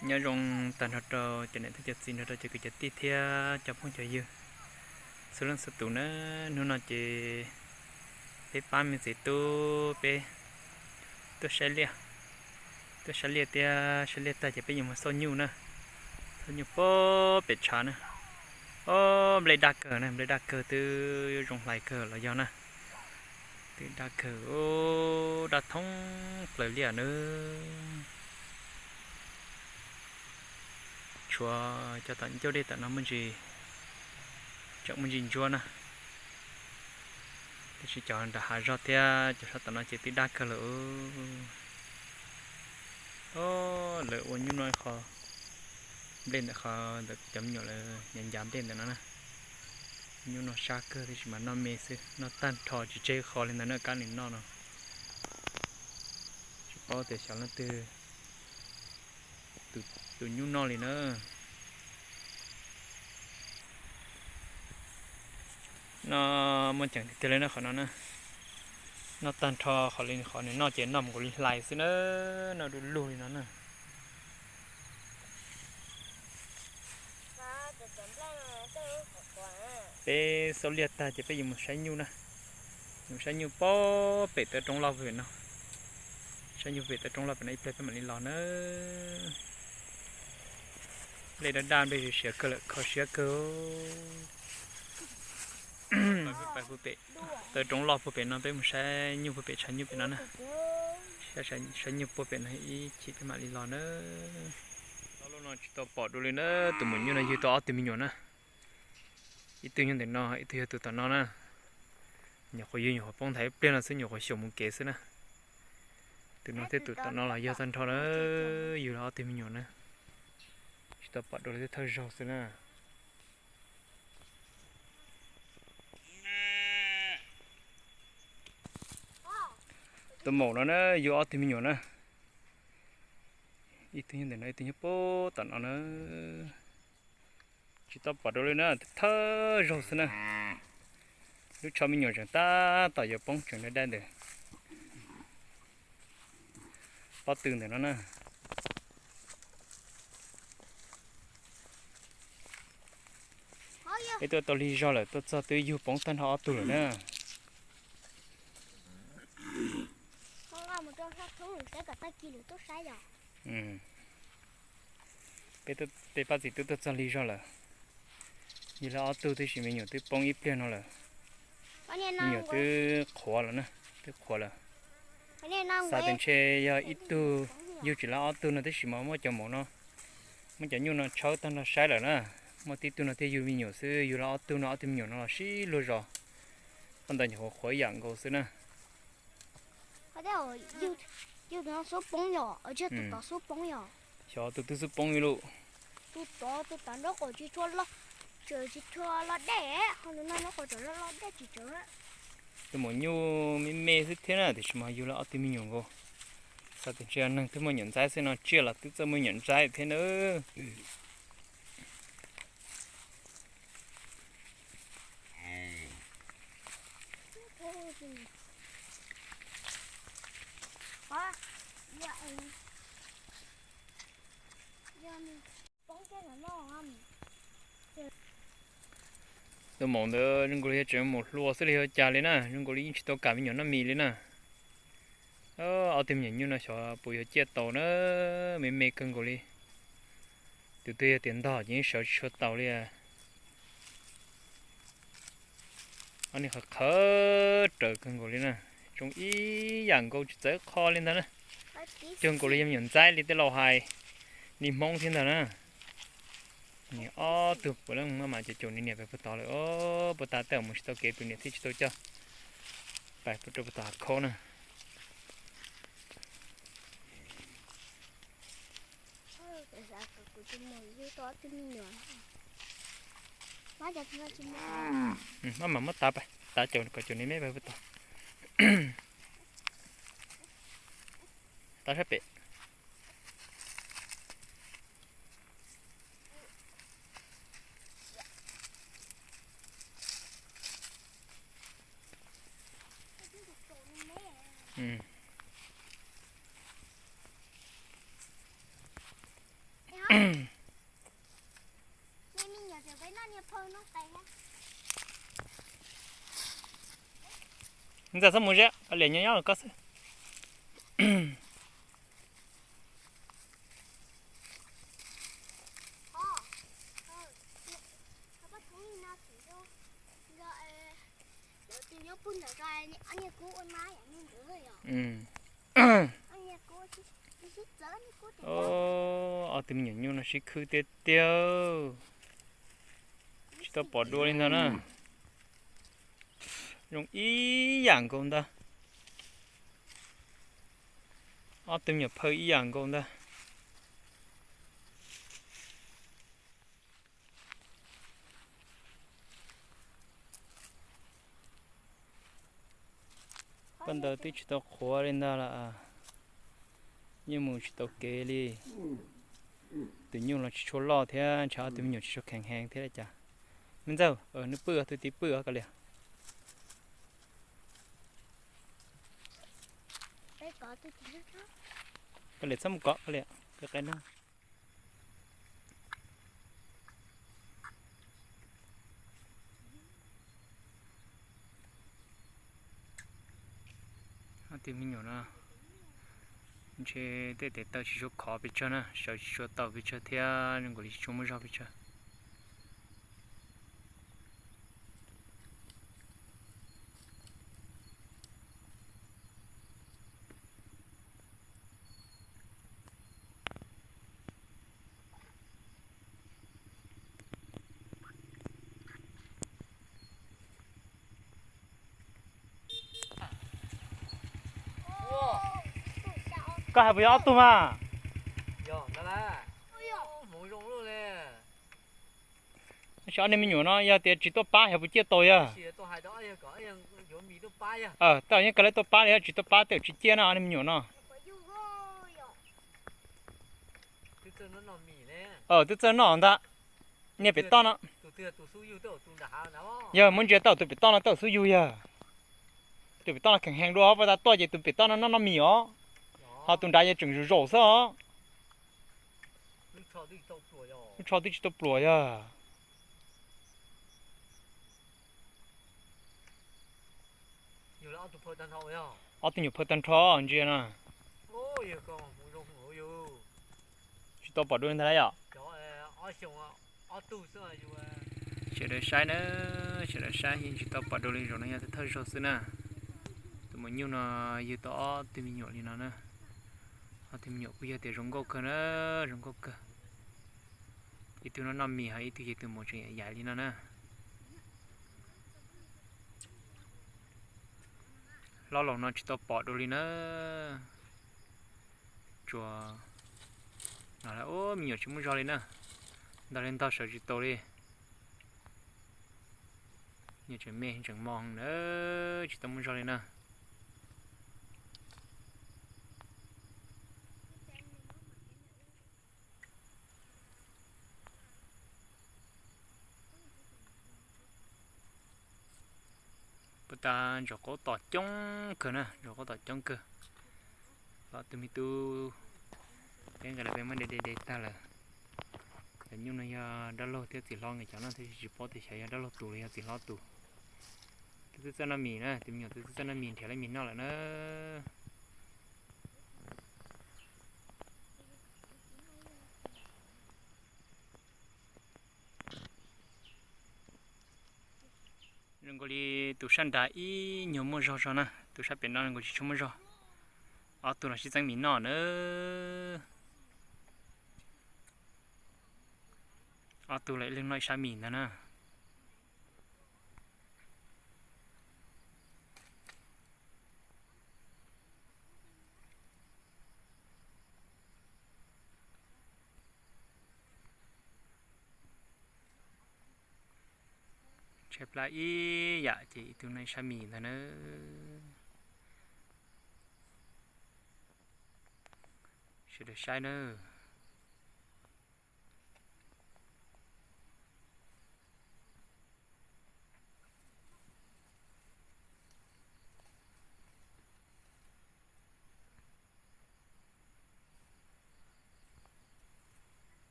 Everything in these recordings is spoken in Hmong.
Nyob zoo tag nrho rau cov niam thiab cov txiv, nrog rau cov kwv cov tij thiab cov phooj cov ywg txhua leej txhua tus na. Hnub no ces peb pab me txiv tub peb tuaj saib liaj, tuaj saib liaj thiab saib liaj tag ces peb yuav mus xauj nyuj na. Xauj nyuj puag pem tshav na. Ob, nplej daj kawg na, nplej daj kawg twb yuav zoo hlais kawg los yog na. Twb daj kawg, daj thoob plaws liaj na. Tshuav cov tom ncauj dej tom no muaj ntsis, tseem muaj ntsis ntsuab na. Tab sis cov nram hav zog thiab cov sab tom no ces twb daj kawg lawm. Lawv ua nyuj noj qho nplej ntawm qhov ntawm cov me nyuam lawv nyav ncav nplej ntawm no na. Nyuj noj sab kawg tab sis mas noj me xwb, noj tag nrho tsis tseg qho li ntawd na, kab li noj no. Tsis paub tias xyov leej twg tus nyuj noj li na. No muaj ceem tiag tiag li na qhov no na. Noj tag nrho qhov li qhov nws noj ces noj mus nkaus li hlais xwb na. Noj du lug li no na. Peb xauj liaj tag ces peb yuav mus saib nyuj na. Mus saib nyuj puag pem taw roob loj pem no. Saib nyuj pem taw roob loj pem no ib pliag peb mam li los na. Nplej daj daj, nplej siav kawg lawm, kho siab kawg. Taw roob loj puag pem no peb mus saib nyuj puag pem tshav nyuj pem no na. Saib nyuj puag pem no ib chim peb mam li los na. Tau lub no tsis tau pom dua li na, tus maum nyuj no yug tau ob tug me nyuam na. Ib tug nyob ntawm no, ib tug yog tus tom no na. Nyuam qhuav yug nyuam qhuav poob nthav ib pliag no xwb, nyuam qhuav xyaum mus kev xwb na. Tus no thiab tus tom no los yog tag nrho na, yug los ob tug me nyuam na. Tsis tau pom dua li, thawj zaug xwb na. Tus maum no na yug ob tug me nyuam na. Ib tug nyob ntawm no, ib tug nyob puag tom no na. Tsis tau pom dua li na, thawj zaug xwb na. Lub tsho me nyuam tseem tab tom yuav poob tseem daj daj ntawd. Pob tw ntawm no na. Peb tuaj tau lig zog lawm, tuaj txog twb yug poob tag nrho ob tug lawm na. Peb, peb pab txiv tub tuaj txog lig zog lawm. Yug lawv ob tug tab sis me nyuam twb poob ib pliag no lawm. Me nyuam twb qhuav lawm na, twb qhuav lawm. Xav tias ntshe yog ib tug, yug tsis lawv ob tug no tab sis mas muaj cov maum no, muaj cov nyuj no tshawb tag nrho saib lawm na. Muaj tib tug no thiaj yug me nyuam xwb, yug lawv ob tug no, ob tug me nyuam no los sib luag zos. Qhov ntawd nyuam qhuav qhuav ib yam nkaus xwb na. Xyov tus twg xub poob li lawm. Tus maum nyuj me me xwb thiab na, tiam sis mas yug lawv ob tug me nyuam nkaus. Xav tias ntshe yog neeg twb muaj nyuam ntxaib xwb no, tsiaj los twb txawj muaj nyuam ntxaib thiab na. Tus maum ntawd zoo nkaus li yog tseem maum hluas xwb li ua cas li na, zoo nkaus li yeej tsis tau kam me nyuam noj mis li na. Ob tug me nyuam nyuj no xyov puas yuav ciaj tau na, me me kawg nkaus li. Tus twg yog tias ntog ces yeej sawv tsis tshua taus li. Ob niag qhawv qhawv rawv kawg nkaus li na, zoo ib yam nkaus tsis txawv qho li ntag na. Cuag nkaus li yog me nyuam ntxaib li tej laus hais, li Hmoob thiab ntag na. Nws ob tug puav leej maj mam caum caum nws niam pais puag tod lawm, puag ta tej zaum mus tsis tau kev tus niam thiaj tsis tau coj pais rau puag tom hav khaub na. Maj mam muab tav pais, tav caum kom caum nws me pais puag tod. Tav sab pem. Ntxawm txhob mus ze, kav liam nyob nyob los koj xwb. Ob tug me nyuam nyuj no sib khwb tiag tiag, tsis tau pom dua li ntag na. Zoo ib yam nkaus ntag. Ob tug me nyuam phaw ib yam nkaus ntag. Paj ntawd twb tsis tau qhuav li ntag las, yeej mus tsis tau kev li. Tus nyuj los tsis tshua loj thiab, ntshe ob tug me nyuam tsis tshua kheev heev thiab li cas. Me ntxawg, nws pw, tus tij pw os, kav liam. Kav liam, txhob mus kov, kav liam, pw qe no. Ob tug me nyuam no ntshe tej tes taw tsis tshua khov pes tsawg na, sawv tsis tshua tau pes tsawg thiab zoo nkaus li tsis tshua muaj zog pes tsawg. Koj hais puas yog ob tug mas? Tab sis ob niag me nyuam no yog tias tsis tuaj pab yog puas ciaj tau yog? Tej zaum yeej kawg li tuaj pab li, tsis tuaj pab tej zaum tsis ciaj na ob niag me nyuam no. Twb txawj noj ntag. Niag pem toj no, yog muab ntsia tau tus pem toj no tej zaum xub yug yog. Tus pem toj no kheev heev dua, pab tas tuaj ces tus pem toj no noj noj mis os. Ho tus nrad yog tseem zaum zaum xwb os. Lub tsho twb tsis tau pluas yog. Ob tug nyuam phaw tag nrho ntsia no. Tsis tau pom dua li ntag lauj yom. Sawv daws saib na, sawv daws saib yeej tsis tau pom dua li, zaum no yog thawj zaug xwb na. Tus maum nyuj no yug tau ob tug me nyuam li no na. Ob tug me nyuam kuj yog tias zoo nkauj kawg na, zoo nkauj kawg. Ib tug no noj mis, ho ib tug ces tus maum tseem yam yaiv li no na. Hlob laus no tsis tau pom dua li na. Tsuas no lawm, ub, me nyuam tsis muaj zog li na. Ntog li ntog sawv tsis tau li. Me nyuam tseem me tseem mos na, tsis tau muaj zog li na. Puas tas ntsaum qaub tom coob kawg na, ntsaum qaub tom coob kawg. Ob tug me tub, peb nqes los peb muab de de de tag lawm. Cov nyuj no yog dab laug thiab txiv hlob nkawd cov no, tab sis tsis paub tias xyov yog dab laug tus los yog txiv hlob tus. Twb txawj txawj noj mis na, tus me nyuam twb txawj txawj noj mis nrhiav lawv mis noj lawm na. Zoo nkaus li tus sab nrad ib nyuag muaj zog zog na, tus sab pem no zoo nkaus tsis tshua muaj zog. Ob tug los sib txeeb mis noj na. Ob tug los ib leeg noj ib sab mis ntag na. Tshaib plab ib yam ces ib tug noj ib sab mis ntag na. Sawv daws saib nawb.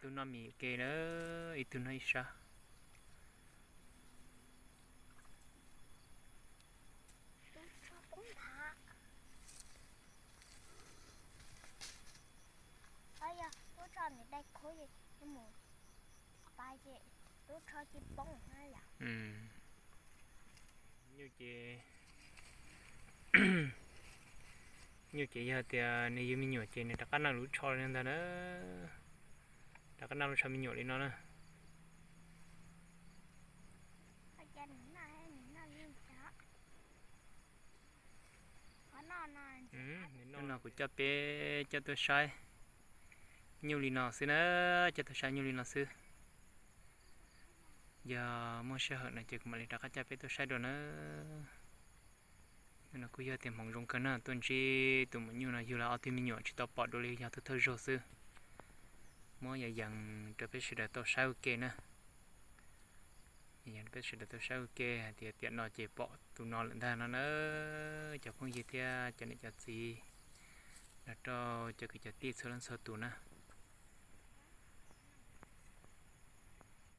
Tug noj mis ua ke na, ib tug noj ib sab. Nyuj ces, nyuj ces yog tias nws yug me nyuam ces nws rov qab noj lub tsho li no ntag na. Rov qab noj lub tsho me nyuam li no na. Hnub no kuv coj peb coj tuaj saib nyuj li no xwb na, coj tuaj saib nyuj li no xwb. Yog muaj sij hawm no ces kuv mam li rov qab coj peb tuaj saib dua na. Hnub no kuj yog tias hmoov zoo kawg na, tuaj ntsib tus maum nyuj no yug los ob tug me nyuam tsis tau pom dua li, yog tuaj thawj zaug xwb. Muab yees rau peb sawv daws tau saib ua ke na. Yees rau peb sawv daws tau saib ua ke hais tias tiam no ces pom tus no lawm ntag no na, cov phooj ywg thiab cov niam cov txiv, los rau cov kwv cov tij txhua leej txhua tus na.